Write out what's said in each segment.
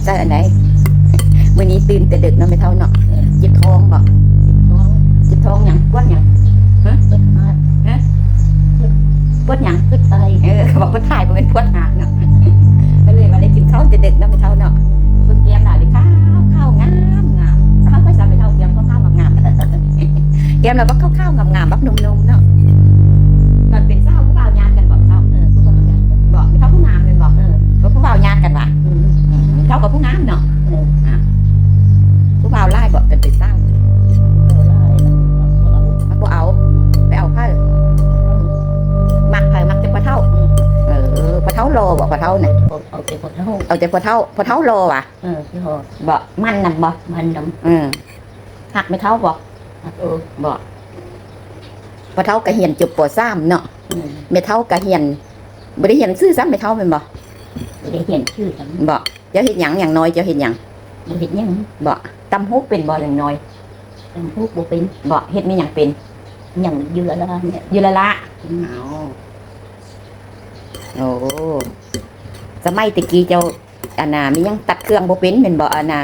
ຕາອັນໃດ? ມື້ນີ້ຕື່ນແຕ່ເດິກເນາະແມ່ເຖົ້າເນາະ. ເອີ ເຈັບທ້ອງບໍ? ເຈັບທ້ອງ. ເຈັບທ້ອງຫຍັງ? ປວດຫຍັງ? ຮະ? ປວດຫາກ. ຮະ? ປວດຫຍັງ? ປວດໄຕ. ເອີ ເຂົາບອກປວດຖ່າຍ ບໍ່ແມ່ນປວດຫາກເນາະ. ກໍເລີຍວ່າໄດ້ກິນເຂົ້າແຕ່ເດິກເນາະແມ່ເຖົ້າເນາະ. ຄົນແກ້ມໜ້ານີ້ຂາວໆ ງາມໆ. ເຂົ້າໄປຊະແມ່ເຖົ້າ ແກ້ມຂາວໆ ງາມໆ. ແກ້ມລາວບັກຂາວໆ ງາມໆ ບັກໜຸ່ມໆ ເນາະ. ຕອນເປັນສາວຜູ້ບ່າວຍາດກັນບໍແມ່ເຖົ້າ? ເອີ ຜູ້ບ່າວຍາດກັນ. ບໍ ແມ່ເຖົ້າຜູ້ງາມແມ່ນບໍ? ເອີ ຜູ້ບ່າວຍາດກັນຫວາ? ອືມ ອືມ ແມ່ເຖົ້າກໍຜູ້ງາມເນາະ. ເອີ ອ່າ ຜູ້ບ່າວຫຼາຍບໍຕອນເປັນສາວ? ຜູ້ບ່າວຫຼາຍ ມັກບໍ່ເອົາ. ໄປເອົາໃຜ? ມັກໃຜ? ມັກແຕ່ພໍ່ເຖົ້າ. ອືມ ເອີ ພໍ່ເຖົ້າຫຼໍ່ບໍ? ພໍ່ເຖົ້ານະ ເອົາແຕ່ພໍ່ເຖົ້າ. ເອົາແຕ່ພໍ່ເຖົ້າ. ພໍ່ເຖົ້າຫຼໍ່ຫວາ? ເອີ ຫຼໍ່. ບໍ ໝັ້ນນຳບໍ? ໝັ້ນນຳ. ເອີ ຮັກແມ່ເຖົ້າບໍ? ຮັກ. ເອີ ບໍ ພໍ່ເຖົ້າກໍຮຽນຈົບ ປໍສາມ ເນາະ. ອືມ ແມ່ເຖົ້າກໍຮຽນ ບໍ່ໄດ້ຮຽນໜັງສືຊ້ຳແມ່ເຖົ້າແມ່ນບໍ່? ບໍ່ໄດ້ຮຽນໜັງສືຊ້ຳ. ບໍ່ ເຈົ້າເຮັດຫຍັງ? ຢ່າງນ້ອຍເຈົ້າເຮັດຫຍັງ? ບໍ່ເຮັດຫຍັງ. ບໍ່ ຕຳຫູກເປັນບໍ່? ຢ່າງນ້ອຍຕຳຫູກບໍ່ເປັນ. ບໍ່ ເຮັດແມ່ນຫຍັງເປັນ? ຫຍັງຢູ່ລະລະນີ້ ຢູ່ລະລະ. ອືມ ເອົາ ໂອ້ ສະໄໝແຕ່ກີ້ເຈົ້າ ອັນນ່າ ມີຫຍັງຕັດເຄື່ອງບໍ່ເປັນແມ່ນບໍ່? ອັນນ່າ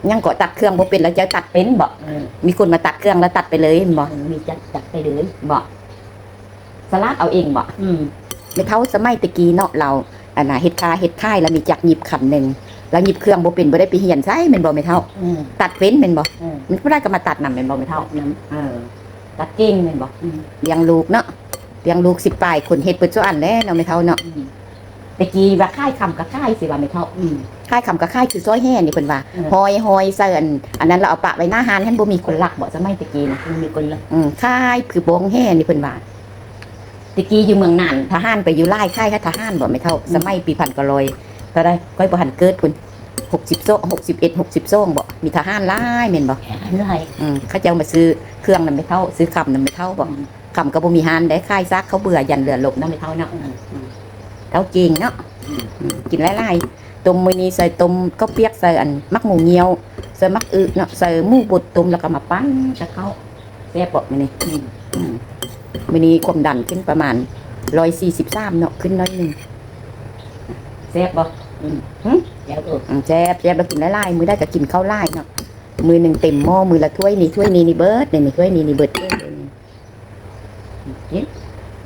ຫຍັງເກາະ ຕັດເຄື່ອງບໍ່ເປັນ ແລ້ວເຈົ້າຕັດເປັນບໍ່? ເອີ ມີຄົນມາຕັດເຄື່ອງແລ້ວຕັດໄປເລີຍແມ່ນບໍ່? ເອີ ມີຈັກຕັດໄປເລີຍ. ບໍ່ ສະຫຼາດເອົາເອງບໍ່? ອືມ ແມ່ເຖົ້າສະໄໝແຕ່ກີ້ເນາະ ລາວ ອັນນ່າ ເຮັດຄ້າເຮັດຂາຍ ລາວມີຈັກຫຍິບຄັນໜຶ່ງ ລາວຫຍິບເຄື່ອງບໍ່ເປັນ ບໍ່ໄດ້ໄປຮຽນໃສແມ່ນບໍ່ແມ່ເຖົ້າ? ອືມ ຕັດເປັນແມ່ນບໍ່? ເອີ ມັນຜູ້ໃດກໍມາຕັດນຳແມ່ນບໍ່ແມ່ເຖົ້າ? ອືມ ເອີ ຕັດເກັ່ງແມ່ນບໍ່? ອືມ ລ້ຽງລູກເນາະ ລ້ຽງລູກສິບປາຍຄົນ ເຮັດເບິດສູ່ອັນແຫຼະເນາະແມ່ເຖົ້າເນາະ. ອືມ ແຕ່ກີ້ວ່າຂາຍຄຳກໍຂາຍ ຊິວ່າແມ່ເຖົ້າ. ອືມ ຂາຍຄຳກໍຂາຍ ຄືຊອຍແຫ່ນີ້ເພິ່ນວ່າ. ເອີ ຫ້ອຍ ຫ້ອຍໃສ່ອັນ ອັນນັ້ນ ແລ້ວເອົາປະໄວ້ໜ້າຮ້ານຫັ້ນ ບໍ່ມີຄົນລັກບໍ? ສະໄໝແຕ່ກີ້ນະ ບໍ່ມີຄົນລັກ. ອືມ ຂາຍຄືບ້ອງແຫ່ນີ້ເພິ່ນວ່າ. ແຕ່ກີ້ຢູ່ເມືອງນານ ທະຫານໄປຢູ່ຫຼາຍ ຂາຍໃຫ້ທະຫານບໍແມ່ເຖົ້າ? ອືມ ສະໄໝປີພັນເກົ້າຮ້ອຍເທົ່າໃດ ຂ້ອຍບໍ່ທັນເກີດພຸ້ນ. ຫົກສິບສອງ ຫົກສິບເອັດ ຫົກສິບສອງບໍ ມີທະຫານຫຼາຍແມ່ນບໍ່? ທະຫານຫຼາຍ. ອືມ ເຂົາເຈົ້າມາຊື້ເຄື່ອງນຳແມ່ເຖົ້າ ຊື້ຄຳນຳແມ່ເຖົ້າບໍ? ອືມ ຄຳກໍບໍ່ມີຮ້ານໃດ ຂາຍຊາກເຂົ້າເບືອ ຢັນເຫຼືອຫຼົບເນາະແມ່ເຖົ້າເນາະ. ອືມ ເຖົ້າເກັ່ງເນາະ. ອືມ ອືມ ກິນຫຼາຍໆ ຕົ້ມມື້ນີ້ໃສ່ຕົ້ມເຂົ້າປຽກ ໃສ່ອັນໝາກໝູຍ່ຽວ ໃສ່ໝາກອຶເນາະ ໃສ່ໝູບົດຕົ້ມ ແລ້ວກໍມາປັ້ນໃສ່ເຂົ້າ. ແຊບບໍ່ມື້ນີ້? ອືມ ອືມ ມື້ນີ້ຄວາມດັນຂຶ້ນປະມານຮ້ອຍສີ່ສິບສາມເນາະ ຂຶ້ນໜ້ອຍໜຶ່ງ. ແຊບບໍ່? ອືມ ຫຶ? ແຊບ. ເອີ ອືມ ແຊບ ແຊບ ແລ້ວກິນຫຼາຍໆ ມື້ໃດກໍກິນເຂົ້າຫຼາຍເນາະ. ມື້ໜຶ່ງເຕັມໝໍ້ ມື້ລະຖ້ວຍນີ້ ຖ້ວຍນີ້ນີ້ເບິດ ນີ້ຖ້ວຍນີ້ນີ້ເບິດ. ເອີ ກິນ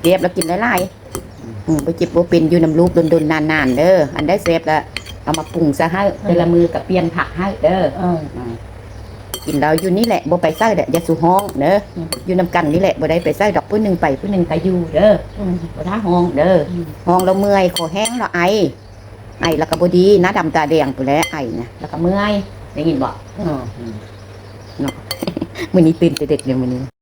ເກັບແລ້ວກິນຫຼາຍໆ. ອືມ ບໍ່ເຈັບບໍ່ເປັນ ຢູ່ນຳລູກດົນໆ ນານໆ ເດີ. ອັນໃດແຊບລະເອົາມາປຸງຊະໃຫ້ ເອີ ແຕ່ລະມື້ກໍປ່ຽນຜັກໃຫ້ເດີ. ເອີ ອືມ ກິນແລ້ວຢູ່ນີ້ແຫຼະ ບໍ່ໄປໃສແຫຼະ ຢ່າສູ່ຮ້ອງເດີ. ອືມ ຢູ່ນຳກັນນີ້ແຫຼະ ບໍ່ໄດ້ໄປໃສດອກ ຜູ້ໜຶ່ງໄປຜູ້ໜຶ່ງກໍຢູ່ເດີ. ອືມ ບໍ່ຖ້າຮ້ອງເດີ. ອືມ ຮ້ອງແລ້ວເມື່ອຍ ຄໍແຫ້ງແລ້ວໄອ ໄອແລ້ວກໍບໍ່ດີ ໜ້າດຳຕາແດງພຸ້ນແຫຼະ ໄອນະ ແລ້ວກໍເມື່ອຍ ໄດ້ຍິນບໍ່? ເອີ ອືມ ເນາະ ມື້ນີ້ຕື່ນແຕ່ເດັກເດ້ມື້ນີ້.